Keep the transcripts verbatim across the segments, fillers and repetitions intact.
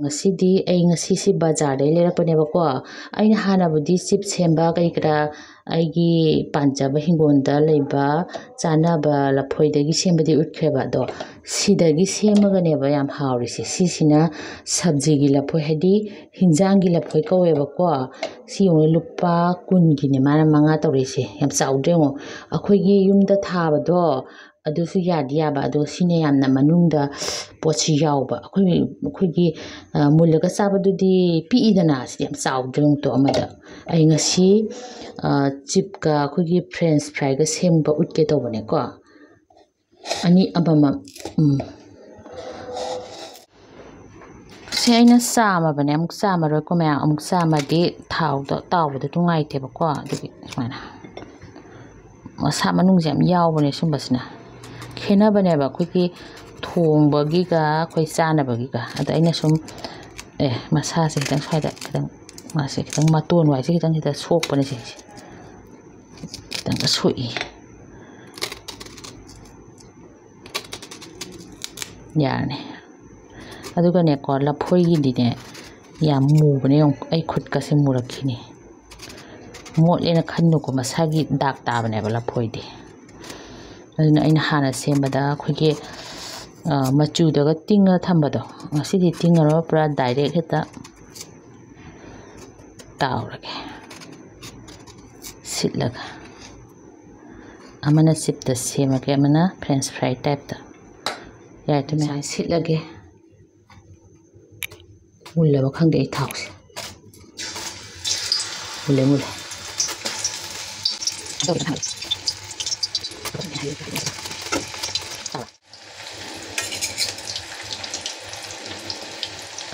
ꯉꯁꯤꯗꯤ ꯑꯩ ꯉꯁꯤꯁꯤ ꯕꯖꯥꯔꯗꯩ ꯂꯩꯔꯛꯄꯅꯦꯕꯀꯣ꯫ ꯑꯩꯅ ꯍꯥꯟꯅꯕꯨꯗꯤ ꯆꯤꯞ ꯁꯦꯝꯕ ꯀꯔꯤ ꯀꯔꯥ ꯑꯩꯒꯤ ꯄꯥꯟꯖꯕ ꯍꯤꯡꯒꯣꯜꯗ ꯂꯩꯕ ꯆꯥꯅꯕ ꯂꯐꯣꯏꯗꯒꯤ ꯁꯦꯝꯕꯗꯤ ꯎꯠꯈ꯭ꯔꯦꯕ꯫ ꯑꯗꯣ ꯁꯤꯗꯒꯤ ꯁꯦꯝꯃꯒꯅꯦꯕ ꯌꯥꯝ ꯍꯥꯎꯔꯤꯁꯦ꯫ ꯁꯤꯁꯤꯅ ꯁꯕꯖꯤꯒꯤ ꯂꯐꯣꯏ, ꯍꯥꯏꯗꯤ ꯍꯤꯟꯖꯥꯡꯒꯤ ꯂꯐꯣꯏ ꯀꯧꯋꯦꯕꯀꯣ꯫ ꯁꯤ ꯌꯦꯡꯉꯨ, ꯂꯨꯄꯥ ꯀꯨꯟꯒꯤꯅꯦ ꯃꯥꯅ ꯃꯉꯥ ꯇꯧꯔꯛꯏꯁꯦ꯫ ꯌꯥꯝ ꯆꯥꯎꯗ꯭ꯔꯥ ꯌꯦꯡꯉꯣ꯫ ꯑꯩꯈꯣꯏꯒꯤ ꯌꯨꯝꯗ ꯊꯥꯕꯗꯣ ꯑꯗꯨꯁꯨ ꯌꯥꯗꯤ ꯌꯥꯕ, ꯑꯗꯣ ꯁꯤꯅ ꯌꯥꯝꯅ ꯃꯅꯨꯡꯗ ꯄꯣꯠꯁꯤ ꯌꯥꯎꯕ꯫ ꯑꯩꯈꯣꯏ, ꯑꯩꯈꯣꯏꯒꯤ, ꯑ, ꯃꯨꯜꯂꯒ ꯆꯥꯕꯗꯨꯗꯤ ꯄꯤꯛꯏꯗꯅ, ꯁꯤꯗꯤ ꯌꯥꯝ ꯆꯥꯎꯗ꯭ꯔꯥ ꯌꯦꯡꯉꯨ ꯇꯣ ꯑꯃꯗ꯫ ꯑꯩ ꯉꯁꯤ, ꯑ, ꯆꯤꯞꯀ ꯑꯩꯈꯣꯏꯒꯤ ꯐ꯭ꯔꯦꯟꯁ ꯐ꯭ꯔꯥꯏꯒ ꯁꯦꯝꯕ ꯎꯠꯀꯦ ꯇꯧꯕꯅꯦꯀꯣ꯫ ꯑꯅꯤ ꯑꯃꯃꯝ꯫ ꯎꯝ꯫ ꯁꯤ ꯑꯩꯅ ꯆꯥꯝꯃꯕꯅꯦ, ꯑꯃꯨꯛ ꯆꯥꯝꯃꯔꯣꯏꯀꯣ ꯃꯌꯥꯝ꯫ ꯑꯃꯨꯛ ꯆꯥꯝꯃꯗꯤ ꯊꯥꯎꯗꯣ ꯇꯥꯎꯕꯗ ꯅꯨꯡꯉꯥꯏꯇꯦꯕꯀꯣ꯫ ꯑꯗꯨꯒꯤ ꯁꯨꯃꯥꯏꯅ ꯃꯁꯥ ꯃꯅꯨꯡꯁꯦ ꯌꯥꯝ ꯌꯥꯎꯕꯅꯦ ꯁꯨꯝꯕꯁꯤꯅ꯫ ꯈꯦꯠꯅꯕꯅꯦꯕ ꯑꯩꯈꯣꯏꯒꯤ ꯊꯣꯡꯕꯒꯤꯒ ꯑꯩꯈꯣꯏ ꯆꯥꯅꯕꯒꯤꯒ꯫ ꯑꯗ ꯑꯩꯅ ꯁꯨꯝ, ꯑꯦ, ꯃꯁꯥꯁꯦ ꯈꯤꯇꯪ ꯁ꯭ꯋꯥꯏꯗ ꯈꯤꯇꯪ, ꯃꯥꯁꯦ ꯈꯤꯇꯪ ꯃꯇꯣꯟ ꯋꯥꯏꯁꯦ ꯈꯤꯇꯪ ꯁꯤꯗ ꯁꯣꯛꯄꯅꯦ ꯁꯤꯁꯦ꯫ ꯈꯤꯇꯪꯒ ꯁꯣꯛꯏ꯫ ꯌꯥꯔꯅꯤ꯫ ꯑꯗꯨꯒꯅꯦꯀꯣ, ꯂꯐꯣꯏꯒꯤꯗꯤꯅꯦ ꯌꯥꯝ ꯃꯨꯕꯅꯦ꯫ ꯌꯦꯡꯉꯨ, ꯑꯩ ꯈꯨꯠꯀꯁꯦ ꯃꯨꯔꯛꯈꯤꯅꯤ꯫ ꯃꯣꯠꯂꯦꯅ ꯈꯟꯅꯨꯀꯣ, ꯃꯁꯥꯒꯤ ꯗꯥꯛ ꯇꯥꯕꯅꯦꯕ ꯂꯐꯣꯏꯗꯤ꯫ ꯑꯗꯨꯅ ꯑꯩꯅ ꯍꯥꯟꯅ ꯁꯦꯝꯕꯗ ꯑꯩꯈꯣꯏꯒꯤ, ꯑ, ꯃꯆꯨꯗꯒ ꯇꯤꯡꯉ ꯊꯝꯕꯗꯣ, ꯉꯁꯤꯗꯤ ꯇꯤꯡꯉꯔꯣꯏ, ꯄꯨꯔꯥ ꯗꯥꯏꯔꯦꯛ ꯍꯦꯛꯇ ꯇꯥꯎꯔꯒꯦ ꯁꯤꯠꯂꯒ꯫ ꯑꯃꯅ ꯆꯤꯞꯇ ꯁꯦꯝꯃꯒꯦ, ꯑꯃꯅ ꯐ꯭ꯔꯦꯟꯁ ꯐ꯭ꯔꯥꯏ ꯇꯥꯏꯞꯇ꯫ ꯌꯥꯔꯦ, ꯇꯨꯃꯤꯟ꯫ ꯉꯁꯥꯏ ꯁꯤꯠꯂꯒꯦ꯫ ꯃꯨꯜꯂꯕ ꯈꯪꯗꯦ ꯑꯩ ꯊꯥꯎꯁꯦ꯫ ꯃꯨꯜꯂꯦ, ꯃꯨꯜꯂꯦ꯫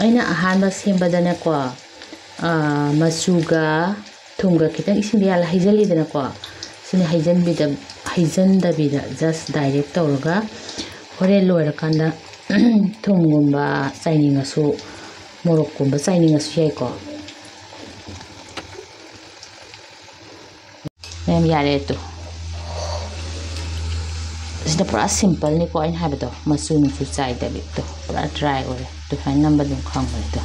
ꯑꯩꯅ ꯑꯍꯥꯟꯕ ꯁꯦꯝꯕꯗꯅꯦꯀꯣ, ꯑꯥ, ꯃꯆꯨꯒ ꯊꯨꯝꯒ ꯈꯤꯇꯪ ꯏꯁꯤꯡꯗ ꯌꯥꯜꯂ ꯍꯩꯖꯤꯜꯂꯤꯗꯅꯀꯣ꯫ ꯁꯤꯅ ꯍꯩꯖꯤꯟꯕꯤꯗ-, ꯍꯩꯖꯤꯟꯗꯕꯤꯗ just direct ꯇꯧꯔꯒ ꯍꯣꯔꯦꯟ ꯂꯣꯏꯔꯀꯥꯟꯗ ꯊꯨꯝꯒꯨꯝꯕ ꯆꯥꯏꯅꯤꯡꯉꯁꯨ, ꯃꯣꯔꯣꯛꯀꯨꯝꯕ ꯆꯥꯏꯅꯤꯡꯉꯁꯨ ꯌꯥꯏꯀꯣ꯫ ꯃꯌꯥꯝ ꯌꯥꯔꯦ ꯑꯗꯨ꯫ ꯁꯤꯅ ꯄꯨꯔꯥ simpleꯅꯤꯀꯣ ꯑꯩꯅ ꯍꯥꯏꯕꯗꯣ, ꯃꯆꯨ ꯅꯨꯡꯆꯨ ꯆꯥꯏꯗꯕꯤꯗꯣ, ꯄꯨꯔꯥ dry ꯑꯣꯏꯔꯦ꯫ ꯑꯗꯨꯃꯥꯏꯅ ꯅꯝꯕ ꯑꯗꯨꯝ ꯈꯪꯕꯅꯦ ꯑꯗꯣ꯫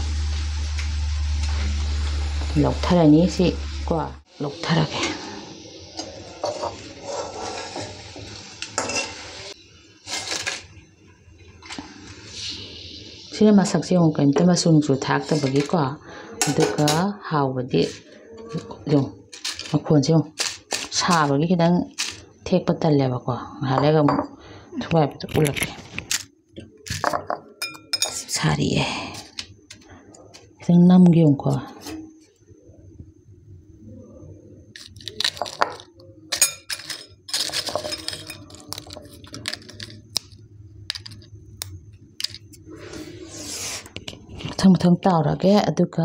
ꯂꯧꯊꯔꯅꯤ ꯁꯤ ꯀꯣ, ꯂꯧꯊꯔꯒꯦ꯫ ꯁꯤꯅ ꯃꯁꯛꯁꯦ ꯌꯦꯡꯉꯨ, ꯀꯩꯝꯇ ꯃꯆꯨ ꯅꯨꯡꯆꯨ ꯊꯥꯛꯇꯕꯒꯤꯀꯣ꯫ ꯑꯗꯨꯒ ꯍꯥꯎꯕꯗꯤ ꯌꯦꯡꯉꯨ, ꯃꯈꯣꯟꯁꯦ ꯌꯦꯡꯉꯨ, ꯁꯥꯕꯒꯤ ꯈꯤꯇꯪ ꯊꯦꯛꯄ ꯇꯜꯂꯦꯕꯀꯣ꯫ ꯉꯥꯏꯍꯥꯛ ꯂꯩꯔꯒ ꯑꯃꯨꯛ ꯊꯨꯒꯥꯏꯕꯗꯣ ꯎꯠꯂꯛꯀꯦ꯫ ꯁꯥꯔꯤꯌꯦ, ꯈꯤꯇꯪ ꯅꯝꯒꯦ ꯌꯦꯡꯉꯨꯀꯣ꯫ ꯃꯊꯪ ꯃꯊꯪ ꯇꯥꯎꯔꯒꯦ꯫ ꯑꯗꯨꯒ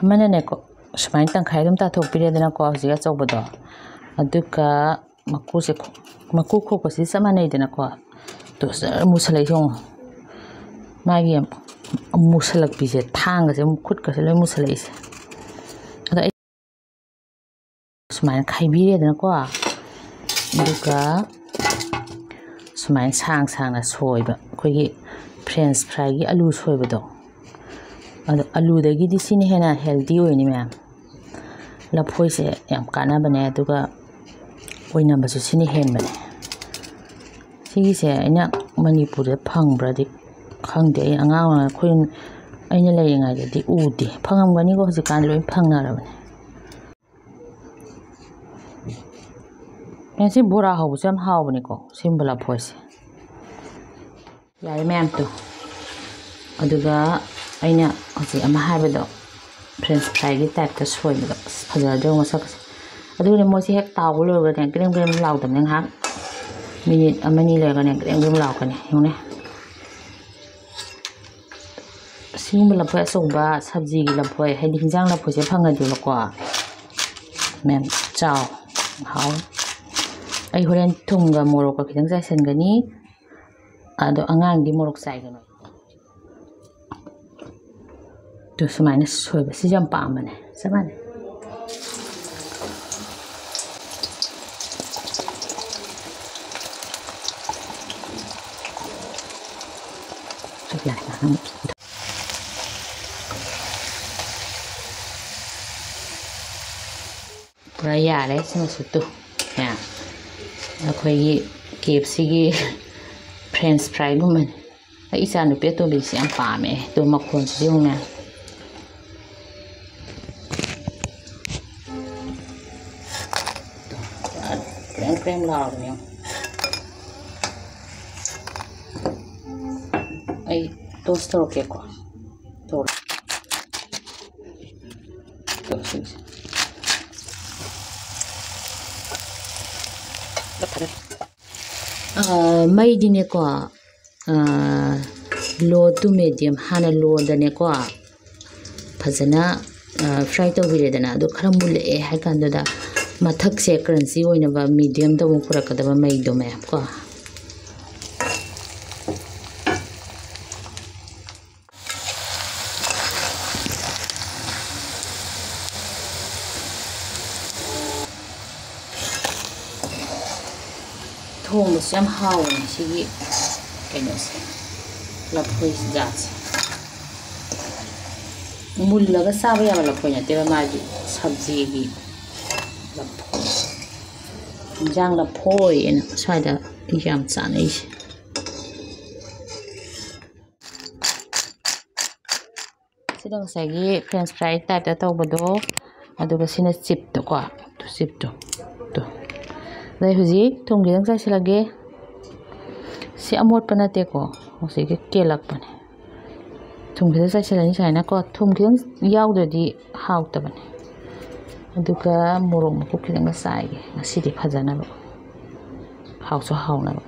ꯑꯃꯅꯅꯦꯀꯣ, ꯁꯨꯃꯥꯏꯅ ꯇꯪꯈꯥꯏ ꯑꯗꯨꯝ ꯇꯥꯊꯣꯛꯄꯤꯔꯦꯗꯅꯀꯣ, ꯍꯧꯖꯤꯛ ꯑꯆꯧꯕꯗꯣ꯫ ꯑꯗꯨꯒ ꯃꯀꯨꯁꯦ ꯈꯣ-, ꯃꯀꯨ ꯈꯣꯛꯄꯁꯤꯗꯤ ꯆꯞ ꯃꯥꯟꯅꯩꯗꯅꯀꯣ꯫ ꯑꯗꯨ ꯖꯔ ꯃꯨꯁꯜꯂꯛꯏꯁꯦ ꯌꯦꯡꯉꯣ꯫ ꯃꯥꯒꯤ ꯃꯨꯁꯜꯂꯛꯄꯤꯁꯦ, ꯊꯥꯡꯒꯁꯦ ꯑꯃꯨꯛ ꯈꯨꯠꯀꯁꯦ ꯂꯣꯏ ꯃꯨꯁꯜꯂꯛꯏꯁꯦ꯫ ꯑꯗꯣ ꯑꯩ ꯁꯨꯃꯥꯏꯅ ꯈꯥꯏꯕꯤꯔꯦꯗꯅꯀꯣ꯫ ꯑꯗꯨꯒ ꯁꯨꯃꯥꯏꯅ ꯁꯥꯡ ꯁꯥꯡꯅ ꯁꯣꯏꯕ, ꯑꯩꯈꯣꯏꯒꯤ French fryꯒꯤ ꯑꯂꯨ ꯁꯣꯏꯕꯗꯣ꯫ ꯑꯗꯣ ꯑꯂꯨꯗꯒꯤꯗꯤ ꯁꯤꯅ ꯍꯦꯟꯅ healthy ꯑꯣꯏꯅꯤ ꯃꯌꯥꯝ꯫ ꯂꯐꯣꯏꯁꯦ ꯌꯥꯝ ꯀꯥꯟꯅꯕꯅꯦ, ꯑꯗꯨꯒ ꯑꯣꯏꯅꯝꯕꯁꯨ ꯁꯤꯅ ꯍꯦꯟꯕꯅꯦ꯫ ꯁꯤꯒꯤꯁꯦ ꯑꯩꯅ ꯃꯅꯤꯄꯨꯔꯗ ꯐꯪꯕ꯭ꯔꯗꯤ ꯈꯪꯗꯦ꯫ ꯑꯩ ꯑꯉꯥꯡ ꯑꯣꯏꯔꯤꯉꯩ ꯑꯩꯈꯣꯏ, ꯑꯩꯅ ꯂꯩꯔꯤꯉꯩꯗꯗꯤ ꯎꯗꯦ꯫ ꯐꯪꯉꯝꯒꯅꯤꯀꯣ, ꯍꯧꯖꯤꯛꯀꯥꯟꯗꯤ ꯂꯣꯏ ꯐꯪꯅꯔꯕꯅꯦ꯫ ꯑꯦ, ꯁꯤ ꯕꯣꯔꯥ ꯍꯧꯕꯁꯨ ꯌꯥꯝ ꯍꯥꯎꯕꯅꯤꯀꯣ, ꯁꯤꯒꯨꯝꯕ ꯂꯐꯣꯏꯁꯦ꯫ ꯌꯥꯔꯦ ꯃꯌꯥꯝꯗꯣ꯫ ꯑꯗꯨꯒ ꯑꯩꯅ ꯍꯧꯖꯤꯛ ꯑꯃ ꯍꯥꯏꯕꯗꯣ, French fryꯒꯤ typeꯇ ꯁꯣꯏꯕꯗꯣ꯫ ꯑꯁ, ꯐꯖꯗ꯭ꯔꯣ ꯃꯁꯛꯀꯁꯦ? ꯑꯗꯨꯒꯅꯦ, ꯃꯣꯏꯁꯦ ꯍꯦꯛ ꯇꯥꯎꯕ ꯂꯣꯏꯔꯒꯅꯦ, ꯀ꯭ꯔꯦꯝ ꯀ꯭ꯔꯦꯝ ꯂꯥꯎꯗꯕꯅꯦ, ꯉꯥꯏꯍꯥꯛ minute ꯑꯃꯅꯤ ꯂꯩꯔꯒꯅꯦ ꯀ꯭ꯔꯦꯝ ꯀ꯭ꯔꯦꯝ ꯂꯥꯎꯔꯛꯀꯅꯤ꯫ ꯌꯦꯡꯉꯨꯅꯦ꯫ ꯁꯤꯒꯨꯝꯕ ꯂꯐꯣꯏ ꯑꯆꯧꯕ, ꯁꯕꯖꯤꯒꯤ ꯂꯐꯣꯏ, ꯍꯥꯏꯗꯤ ꯍꯤꯟꯖꯥꯡ ꯂꯐꯣꯏꯁꯦ ꯐꯪꯉꯗꯤꯕꯀꯣ, ꯃꯌꯥꯝ ꯆꯥꯎ, ꯍꯥꯎ꯫ ꯑꯩ ꯍꯣꯔꯦꯟ ꯊꯨꯝꯒ ꯃꯣꯔꯣꯛꯀ ꯈꯤꯇꯪ ꯆꯥꯏꯁꯤꯟꯒꯅꯤ꯫ ꯑꯗꯣ ꯑꯉꯥꯡꯗꯤ ꯃꯣꯔꯣꯛ ꯆꯥꯏꯒꯅꯣ꯫ ꯑꯗꯨ ꯁꯨꯃꯥꯏꯅ ꯁꯣꯏꯕ, ꯁꯤꯁꯨ ꯌꯥꯝ ꯄꯥꯝꯕꯅꯦ꯫ ꯆꯞ ꯃꯥꯟꯅꯩ꯫ ꯄꯨꯔꯥ ꯌꯥꯔꯦ ꯁꯤꯃꯁꯨ ꯇꯨ꯫ ꯌꯥ꯫ ꯑꯩꯈꯣꯏꯒꯤ ꯀꯦ ꯑꯦꯐ ꯁꯤꯒꯤ ꯐ꯭ꯔꯦꯟꯁ ꯐ꯭ꯔꯥꯏꯒꯨꯝꯕꯅꯤ꯫ ꯑꯩ ꯏꯆꯥ ꯅꯨꯄꯤ ꯑꯇꯣꯝꯕꯤꯁꯤ ꯌꯥꯝ ꯄꯥꯝꯃꯦ꯫ ꯇꯨ ꯃꯈꯣꯟꯁꯤꯗꯤ ꯌꯦꯡꯉꯨꯅꯦ꯫ ꯀ꯭ꯔꯦꯝ ꯀ꯭ꯔꯦꯝ ꯂꯥꯎꯔꯕꯅꯦ ꯌꯦꯡꯉꯨ꯫ ꯑꯩ ꯇꯣꯁ ꯇꯧꯔꯛꯀꯦꯀꯣ꯫ ꯇꯧꯔꯦ꯫ ꯇꯧꯔꯁꯤꯡꯁꯦ꯫ ꯐꯔꯦ꯫ ꯑ, ꯃꯩꯗꯤꯅꯦꯀꯣ, ꯑ, low to medium, ꯍꯥꯟꯅ ꯂꯣꯗꯅꯦꯀꯣ ꯐꯖꯅ, ꯑ, fry ꯇꯧꯕꯤꯔꯦꯗꯅ, ꯑꯗꯨ ꯈꯔ ꯃꯨꯜꯂꯛꯑꯦ ꯍꯥꯏ ꯀꯥꯟꯗꯨꯗ ꯃꯊꯛꯁꯦ crunchy ꯑꯣꯏꯅꯕ mediumꯗ ꯑꯃꯨꯛ ꯄꯨꯔꯛꯀꯗꯕ ꯃꯩꯗꯣ ꯃꯌꯥꯝ ꯀꯣ꯫ ꯊꯣꯡꯕꯁꯨ ꯌꯥꯝ ꯍꯥꯎꯕꯅꯦ ꯁꯤꯒꯤ ꯀꯩꯅꯣꯁꯦ, ꯂꯐꯣꯏ ꯖꯥꯠꯁꯦ꯫ ꯃꯨꯜꯂꯒ ꯆꯥꯕ ꯌꯥꯕ ꯂꯐꯣꯏ ꯅꯠꯇꯦꯕ, ꯃꯥꯒꯤ ꯁꯕꯖꯤꯒꯤ ꯂꯐꯣꯏ, ꯏꯟꯖꯥꯡ ꯂꯐꯣꯏ ꯍꯥꯏꯅ ꯁ꯭ꯋꯥꯏꯗ ꯌꯥꯝ ꯆꯥꯅꯩꯁꯦ꯫ ꯁꯤꯅ ꯉꯁꯥꯏꯒꯤ French fry typeꯇ ꯇꯧꯕꯗꯣ, ꯑꯗꯨꯒ ꯁꯤꯅ chipꯇꯣꯀꯣ, chipꯇꯣ, ꯇꯣ꯫ ꯑꯗꯩ ꯍꯧꯖꯤꯛ ꯊꯨꯝ ꯈꯤꯇꯪ ꯆꯥꯏꯁꯤꯜꯂꯒꯦ꯫ ꯁꯤ ꯑꯃꯣꯠꯄ ꯅꯠꯇꯦꯀꯣ, ꯍꯧꯖꯤꯛꯀꯤ ꯀꯦꯜꯂꯛꯄꯅꯦ꯫ ꯊꯨꯝ ꯈꯤꯇꯪ ꯆꯥꯏꯁꯤꯜꯂꯅꯤ ꯁꯨꯃꯥꯏꯅꯀꯣ, ꯊꯨꯝ ꯈꯤꯇꯪ ꯌꯥꯎꯗ꯭ꯔꯗꯤ ꯍꯥꯎꯇꯕꯅꯦ꯫ ꯑꯗꯨꯒ ꯃꯣꯔꯣꯛ ꯃꯀꯨꯞ ꯈꯤꯇꯪꯒ ꯆꯥꯏꯒꯦ ꯉꯁꯤꯗꯤ ꯐꯖꯅꯕ, ꯍꯥꯎꯁꯨ ꯍꯥꯎꯅꯕ꯫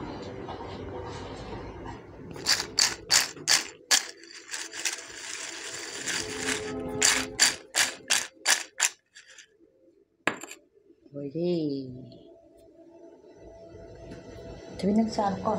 ꯂꯣꯏꯔꯦ꯫ ꯊꯣꯏꯅ ꯆꯥꯔꯣꯀꯣ꯫